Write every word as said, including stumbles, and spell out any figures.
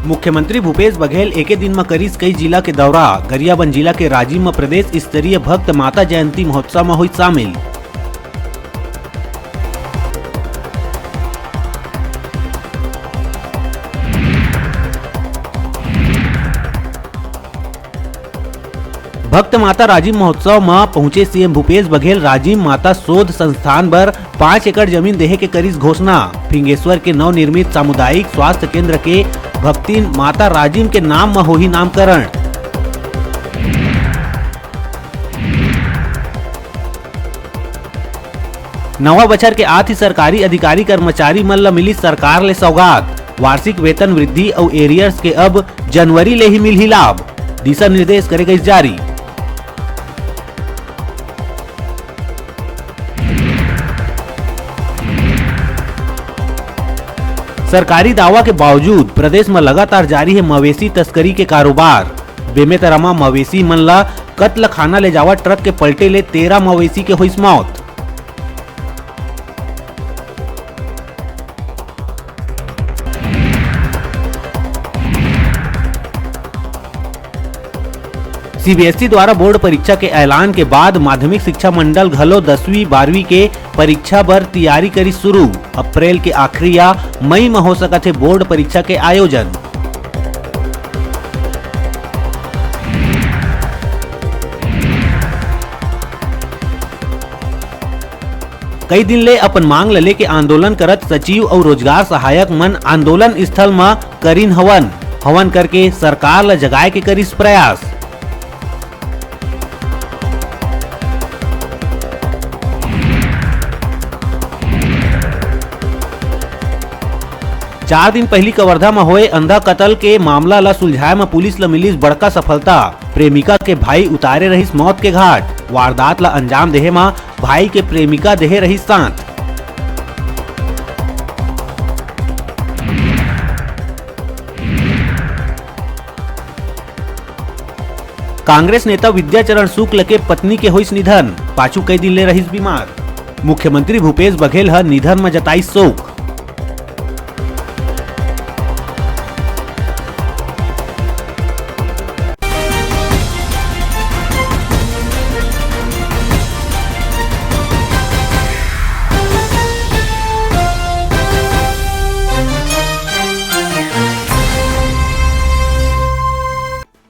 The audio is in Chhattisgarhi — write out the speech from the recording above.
मुख्यमंत्री भूपेश बघेल एके दिन म करिस कई जिला के दौरा। गरियाबंद जिला के राजिम म प्रदेश स्तरीय भक्त माता जयंती महोत्सव म होइस शामिल। भक्त माता राजिम महोत्सव म पहुंचे सीएम भूपेश बघेल राजिम माता शोध संस्थान बर पाँच एकड़ जमीन देहे के करिस घोषणा। फिंगेश्वर के नवनिर्मित सामुदायिक स्वास्थ्य केंद्र के भक्तिन माता राजिम के नाम म होही नामकरण। नवा बछर के आत ही सरकारी अधिकारी कर्मचारी मन ल मिली सरकार ले सौगात। वार्षिक वेतन वृद्धि अउ एरियर्स के अब जनवरी ले ही मिलही लाभ, दिशा निर्देश करे गइस जारी। सरकारी दावा के बावजूद प्रदेश म लगातार जारी हे मवेशी तस्करी के कारोबार। बेमेतरा म मवेशी मन ल कत्लखाना ले जावत ट्रक के पलटे ले तेरह मवेशी के होइस मौत। सीबीएसई द्वारा बोर्ड परीक्षा के ऐलान के बाद माध्यमिक शिक्षा मंडल घलो दसवीं बारहवीं के परीक्षा बर तैयारी करी शुरू। अप्रैल के आखिरी या मई म हो सकत हे बोर्ड परीक्षा के आयोजन। कई दिन ले अपन मांग ल लेके आंदोलन करत सचिव अउ रोजगार सहायक मन आंदोलन स्थल म करिन हवन। हवन करके सरकार ल जगाए के करिस प्रयास। चार दिन पहिली कवर्धा म होए अंधा कतल के मामला ल सुलझाए म पुलिस ल मिलिस बड़का सफलता। प्रेमिका के भाई उतारे रहिस मौत के घाट। वारदात ल अंजाम देहे म भाई के प्रेमिका देहे रहिस साथ। कांग्रेस नेता विद्याचरण शुक्ल के पत्नी के होइस निधन, पाछू कई दिन ले रहिस बीमार। मुख्यमंत्री भूपेश बघेल ह निधन म जताइस शोक।